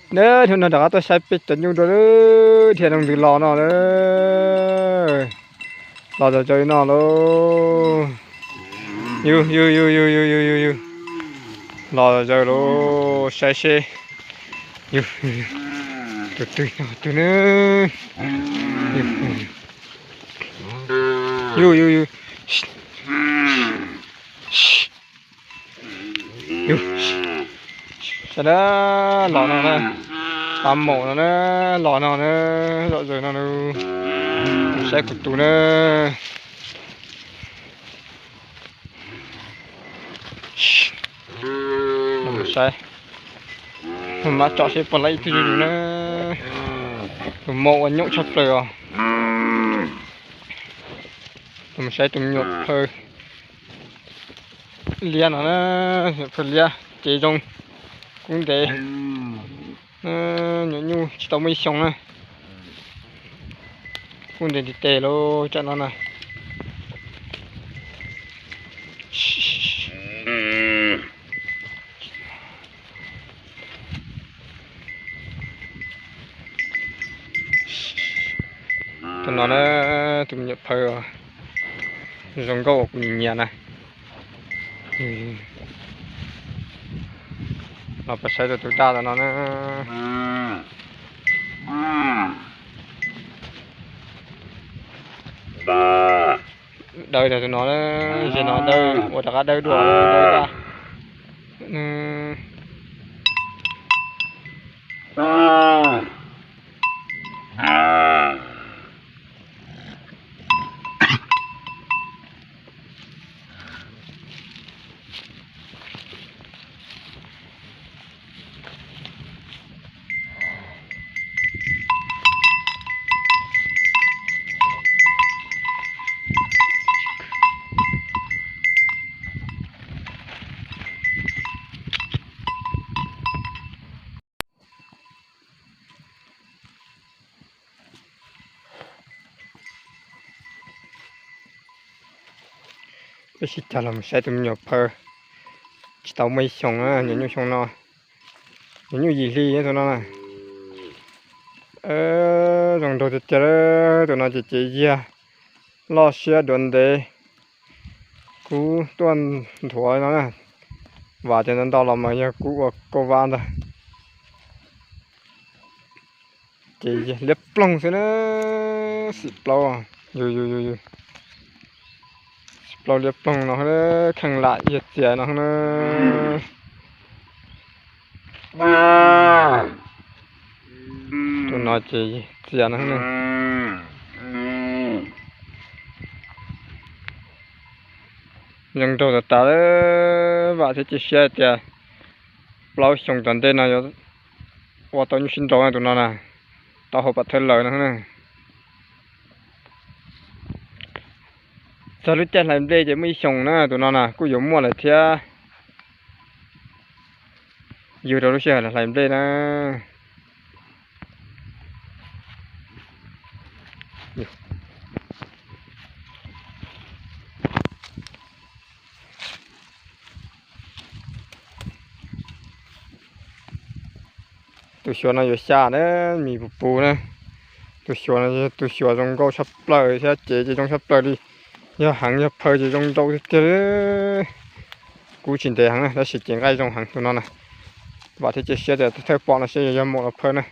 Hnub no rov qab tuaj saib peb cov nyuj dua, dhia zoo ntws los no lawm. Los zom zaws no lauj. Yug yug yug yug yug yug yug yug. Los zom zaws lauj, saib seb. Yug, tus twg no twg na. Yug yug yug. Yug, saib na, los no na, pab maum no na, los no na, zom zaws no na, saib kuv tus na. Saib, maj tsom seb puas laib ib tug zuj zus na. Tus maum ua nyooj tshaj plaws os. Mus saib tus me nyuam phaw liab no na, nyuam phaw liab ces zoo, kub ntev, nyuam nyuj tsis tau muaj ib xyoo na. Kub ntev ntiv tes lauj, tsam no na. Tus no na, tus me nyuam phaw zoo nkauj uas kuv nyiam na. Los peb saib rau tus daj ntawm no na. Dawb tag tus no, ze no dawb, ua rov qab dawb dua, dawb daj. Peb sib cog los mus saib tus me nyuam phaw tsis tau muaj ib xyoos na, nyuam nyuj xyoo no, nyuam nyuj yim hli tus no na. Zoo nraug tiag tiag, tus no ces cev yiag loj siab duav ntev. Kub tuaj nthuav no na, vam tias ntau ntau los mas yog kub ua kauj vab ntag. Ces liab ploog xwb na, xim plaub, yus yus yus yus, xim plaub liab ploog no, kheej lam yog txias no na. Tus no ces txias no. Zoo nraug tas tas, vam thiab cia siab tias plaub xyoo tom ntej no yuav ua tau nyuj sib nraus na tus no na, tau hauv pam thawj lawm no na. Txog lub caij hlais nplej ces muaj ib xyoos na tus no na kuj yuav muaj lawm thiab. Yug rau lub sij hawm hlais nplej na. Tus xyuas no yuav xya na, mis puv puv na. Tus xyuas no yog tus xyuas zoo nkauj tshaj plaws thiab cev ces zoo tshaj plaws li. Yog heev yog phaw ces zoo nraug tiag tiag. Kub tsis ntev heev na, tab sis cev nqaij zoo heev tus no na. Vam thiab cia siab tias thawj pom no seb yog maum los phaw na.